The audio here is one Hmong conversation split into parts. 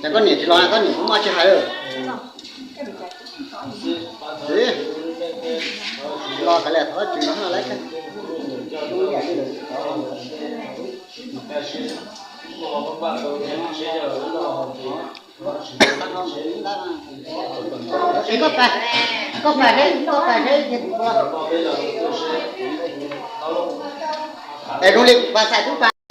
Ces koj niam tsis los, koj niam kuv muaj tsis hais. Los txog lawm, thov tsis no lawm. Es koj pab, koj pab seb, koj pab seb, es zoo li kuv pab xav tus pab los.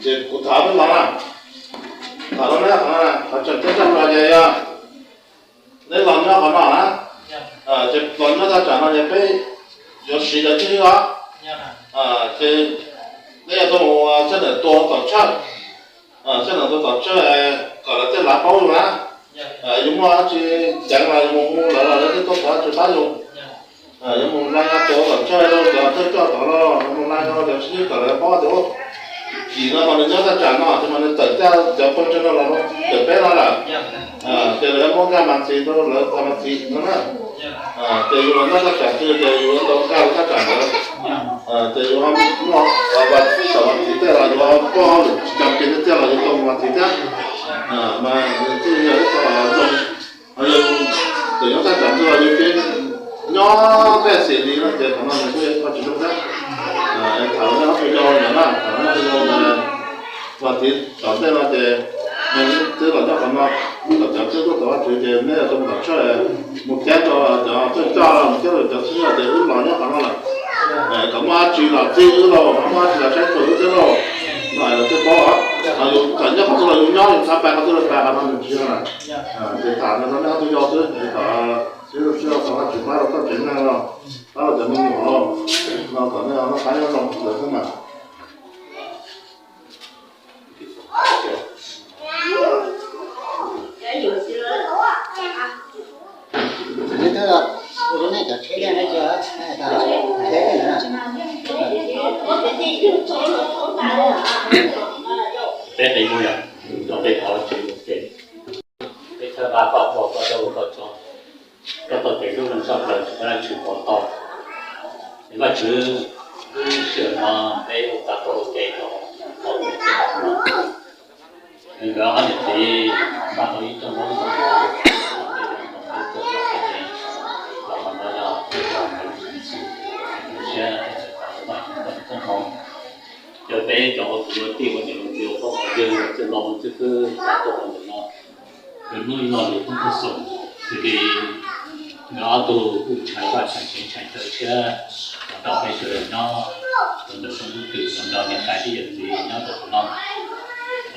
Ces kuv tham peb los na, tham los na, qhov tseem ceeb tshaj plaws ces yog neb los nyob qhov no na, ces los nyob thaj tsam no ces peb yuav siv cov tswj hwm os. Ces neb yuav tau mus sab ntawm tua tom tshawj, sab ntawm tua tom tshawj kom lawv tej lav paub yus na. Yus muaj dab tsi ceev los yus mus hu lawv los lawv thiaj tuaj thov dab tsi pab yus. Yuav mus laj tua tom tshawj rau cov thawj coj tod los, yuav mus laj rau cov tswv yim kom lawv paub tias kim no mas nws nyob thaj tsam no ces mas nws tawm cov pawg ntseeg no los ntawm peb no lawm. Ces lawv yuav muab nkag mas ntxiv rau lawv mas ntxiv no na. Ces yus los nyob thaj tsam twg ces yus yuav tau nkag rau thaj tsam ntawd. Ces yus ho muaj tom mas ntxiv tej los yus ho poj lwm tsis cam kiag tiag los yus tau mas ntxiv thiab. Mas nws thiaj yog ib qho zoo. Ho yog txawm nyob thaj tsam twg los yus ces nyob pej xeem li no ces qhov no nws kuj yog ib qho tsis zoo thiab. Tham nej ob tug yau ntawd na, tham nej ob tug yau ntawd mas tiv tom ntej no ces nws twb los nyob qhov no, kom cov twb tuaj tom Vaj Tswv ces neb yuav tau mus tom tshawj, mus thiab rau cov thawj coj, mus thiab rau cov xib hwb ces wb los nyob qhov no lawm. Kom muaj dab tsi los txib wb lauj, muaj dab tsi los saib xyuas wb thiab lauj. No lawv thiaj paub os. Yus txawm nyob qhov twg los yus nyob, yus xav pab qhov twg los pab, qhov no nws tsis yog lawm. Ces tham no rau nej ob tug yau xwb, kom sib hlub sib hlub, thov Vaj Tswv pab rau koj tsev neeg los, pab rau cov me nyuam los, no kom nej noj qab nyob zoo ntawd xwb mas. Peb qi muab yog, peb thov Vajtswv ua ke. Peb thov Vaj Pov koj tau ua koj tsaug, koj tau tes hlub neeg tshaj plaws rau peb Vajtswv pov tau. Es Vajtswv, lub sij hawm no peb ua tau koj ua ke tau, koj ua ke tau. Nkawd ob niam txiv npaj tau ib rooj zaub ib rooj mov, los qhov no yog tus siab ib rooj hmoov. Yog peb cov ua kwv ua tij ua niam ua txiv ua phob ua ywg txwj laus txwj hwb tuaj ua ntawm no, nkawd hnub ib lo lus thoob tuaj xoom, xws li nkawd ob tug kuj tshais vaj tshais tsev tshais chaw tshiab los nrog peb sawv daws nyob rau ntawm xeev Hmoob Twm, los nrog niam tais thiab yawm txiv nyob rau tus no.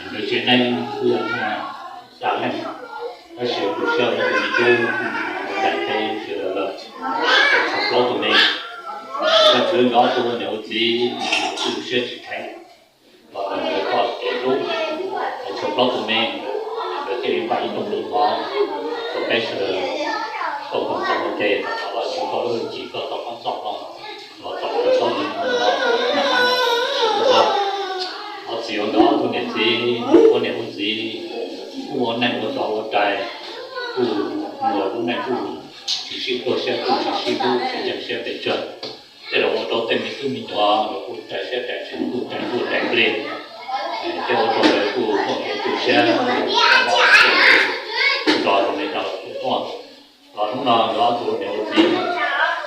Nkawd tsev neeg kuj yog muaj xya leej, tab sis tu siab ua tus me tub daim teb sawv daws lawm, tau tshuav plaub tus me. Ua txwv nkawd ob tug ua niam ua txiv tu siab tsis kheev, los kom nkawd txoj kev hlub, tau tshuav plaub tus me, nkawd thiaj li npaj ib rooj zaub mov rau peb sawv daws tuaj koom txog ua ke, thov Vajtswv koj lub hwj chim koj tau pab txoj hmoo los txog rau plaub tus me no. Thov txim rau nkawd ob tug niam txiv, ua niam ua txiv, kuj ua neej ua dog ua rais, kuj muaj lub neej kuj tsis sib pluag siab, kuj tsis sib hlub, tsis ntseeg siab pes tsawg. Tej zaum ua rau tej me tub me nyuam los kuj rais siab rais ntsws, kuj rais nkuaj rais nplig, thiab ua rau lawv kuj muaj kev tu siab, kuj ua rau me nyuam los kuj muaj. Los hnub no nkawd ob tug niam ua txiv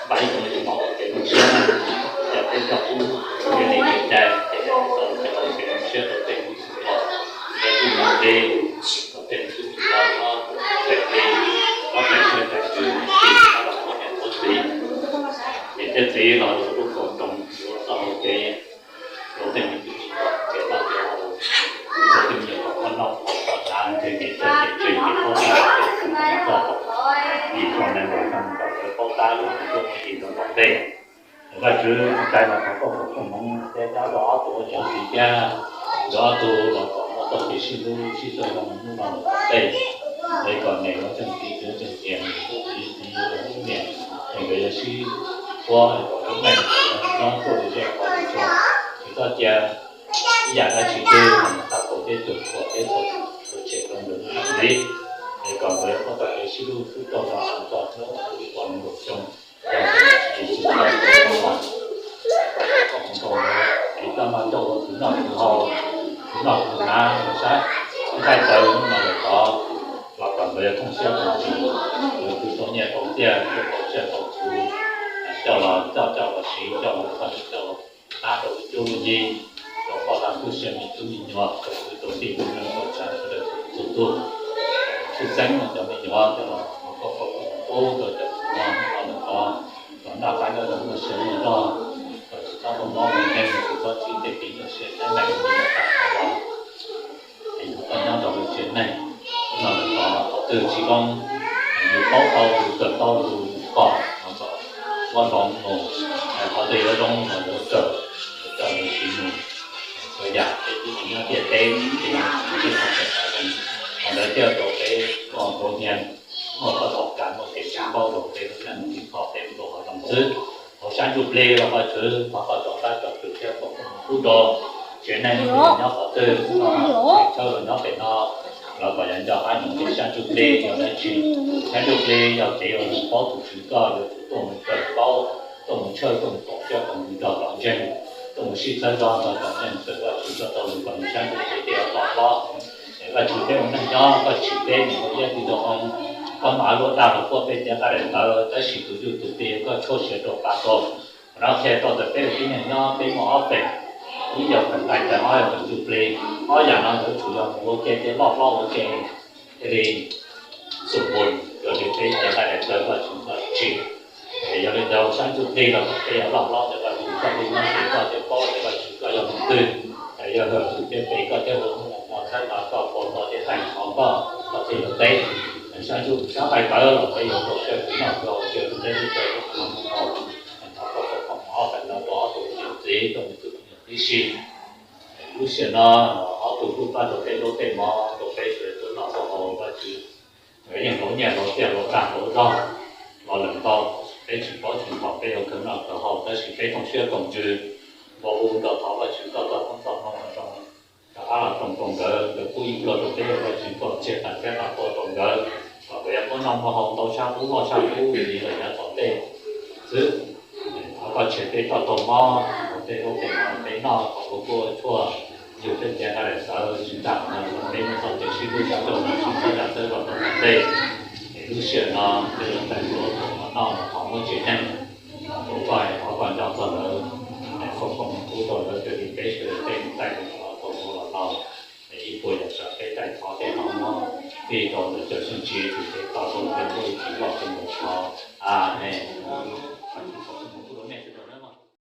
npaj ib rooj zaub mov ua kev zoo siab, yog peb cov tub cia li kev cai, ces txoj kev zoo siab rau tej tub me nyuam, tej tub me nyuam, tej tub me nyuam no, tej tub me nyuam no, tej tub me nyuam no, tej txiv, tej txiv los lub koom txoos yuav txoj hau kev rau tej me tub me nyuam kev noj kev haus, rau tej me nyuam kom noj kom hnav, nrhiav kev txawj kev ntse, kev paub tab kev txawj txog yim phaum nees nkaum xyoo kom lawv paub tab lawv mus tuaj mus yim rau tom ntej. Vajtswv tais los thov koj foom koob hmoov thiab nyob rau ob tug ua tsav txiv thiab, nkawd ob tug los kom muaj txoj kev sib hlub sib txawj zoo hnub no lawm tom ntej. Es kom niam yuav ntseeg txiv, txiv yuav ntseeg niam, niam yuav hlub txiv, txiv yuav hlub niam, es nkawd yuav sib huab kom lub neej nyob tuaj li zej qhov li tsua, tsis txhob cia ib yam dab tsi twg los mus qab kaus thiab cuam tshuam thiab txhawj tshem rau nkawd lub neej li. Es kom nkawd yuav muaj txoj kev sib hlub sib txawj zoo txog hnub uas lub neej nkaum xyoo, yog Tswv Yexus tau ua tau los, kom nkawd tsis txhob maj coj ua khwv noj khwv haus, khwv noj khwv hnav, khwv saib nqaij tawv hnub no lawm tod, los kom nkawd yuav thooj siab thooj ntsws, yuav khwv tau nyiaj tau txiaj, yuav tau tsiaj tau txhu, coj los coj, coj los siv, coj los txhawb, coj los pab rau lub cuab lub yig, rau poj ntxoog tub se me tub me nyuam, rau kwv rau tij, rau neej rau tsav sawv daws txhua tus. Tshwj xeeb cov me nyuam coj los ua koj poj koj pub rau cov me nyuam no lawm tod, kom noj qab nyob zoo muaj sia muaj zog, kom tsis txhob muaj mob muaj nkeeg, tsis txhob txhim tej kev nyuaj siab teeb meem uas nyob tag nrho los. Es thov koj nyob rau lub tsev neeg no lawm tod, qhov twg tsis zoo, yus paub tau yus kawm tau yus pom los kom ua zoo mus, qhov twg yuav zoo los yuav kawm, yuav coj yuav siv mus. Txhua yam peb twb tsis nyob ntiaj teb, peb tsis nyob teb chaws, qhov ntawd thiaj rau peb muaj nruab hniab, muaj koj txoj kab, muaj kev sib paub rau peb lub neej, tsis kho peb ua qhov zoo xwb. Hauv sab ntsuj plig los Vajtswv thov koj rov qab tsom kwm thiab foom koob hmoov pub rau tsev neeg nyob qhov twg, tsev chaw los nyob pem no, los kom yuav nco qab ntsoov tias sab ntsuj plig yog dab tsi. Sab ntsuj plig yog kev uas yus paub tus Tswv koj yuav tsum tuaj mus kawm paub, tuaj mus tshawj, tuaj mus koom siab koom ntsws nrog tom ntseeg, tuaj mus sib txhawb zog nrog tom ntseeg, kawm Vajtswv txoj cai lus kom nws sab ntsuj plig thiaj loj hlob. Es Vajtswv peb ua neej nyob, koj tsim peb niam nkauj iab tij nraug oo, koj mam luaj dag los puab peb tiav nqaij daim tawv, tab sis tus ntsuj tus plig koj tshuab siav rau pa tuag. Qhov no qhia tau tias peb ua tib neeg nyob peb muaj ob feem, ib yog feem nqaij daim tawv, ob yog feem ntsuj plig. Ob yam no yuav tsum yog mus ua ke thiaj loj hlob ua ke thiaj li xum npus, yog li peb tiav nqaij daim tawv Vajtswv tsis tsim. Yog li ntawd sab ntsuj plig los kom peb yuav loj hlob ntawm Vajtswv txoj kev nyob, ces koj thiaj paub tias Vajtswv koj yog leej twg, yog hwm thiab pes koj thiab hu hnub no txhawb nqa koj, pov koj thiab hais qhov koj, koj thiaj yuav teb. Sab ntsuj sab nqaij tawv los peb yuav rau siab khwv noj khwv haus, ua ke lub teb lub chaw, lub qhov muag haus. Thov koj foom koob hmoov ob feem no rau ob tug niam txiv, rau tus me nyuam tib si. Lub sij hawm no ob tug kuj pab rau tej zaub tej mov rau peb sawv daws tuaj noj tuaj haus, Vajtswv yeej hlauv nyiaj hlauv txiaj hlauv dag hlauv zog los lawm ntau. Peb tsis paub tsis hnov, peb yuav khwv noj khwv haus, tab sis peb thooj siab koom ntsws, npau hu nrog thov Vajtswv koj txoj koob txoj hmoov zoo rov qab los roos rau nkawd, nkawd pub ib pluag rau peb, Vajtswv koj tseg qas thiab qas quaj rau nkawd, kom nkawd yuav muaj noj muaj haus ntau sab qub loj sab qub li lawm yav tom ntej xwb. Thov koj tshem peb txoj tau mob, kom tej zaub tej mov peb noj kom ua kuaj ua tshuaj, Yog peb ntiav nqaij daim tawv tsis tag no, peb muab txoj kev sib hlub sib txhawb sib txhawb zam txawb rau tom ntej. Es lub sij hawm no peb yuav txais tus uas noj los thov muab tsev neeg, tus koj thov koj nco txog lawv, foom koob hmoov rau lawv, cov tim peb sawv daws tej mus taij mus thov tau mus los no, ib puas yam sawv peb taij thov tej no muab fij rau ntawm cov xyoo tshiab tim peb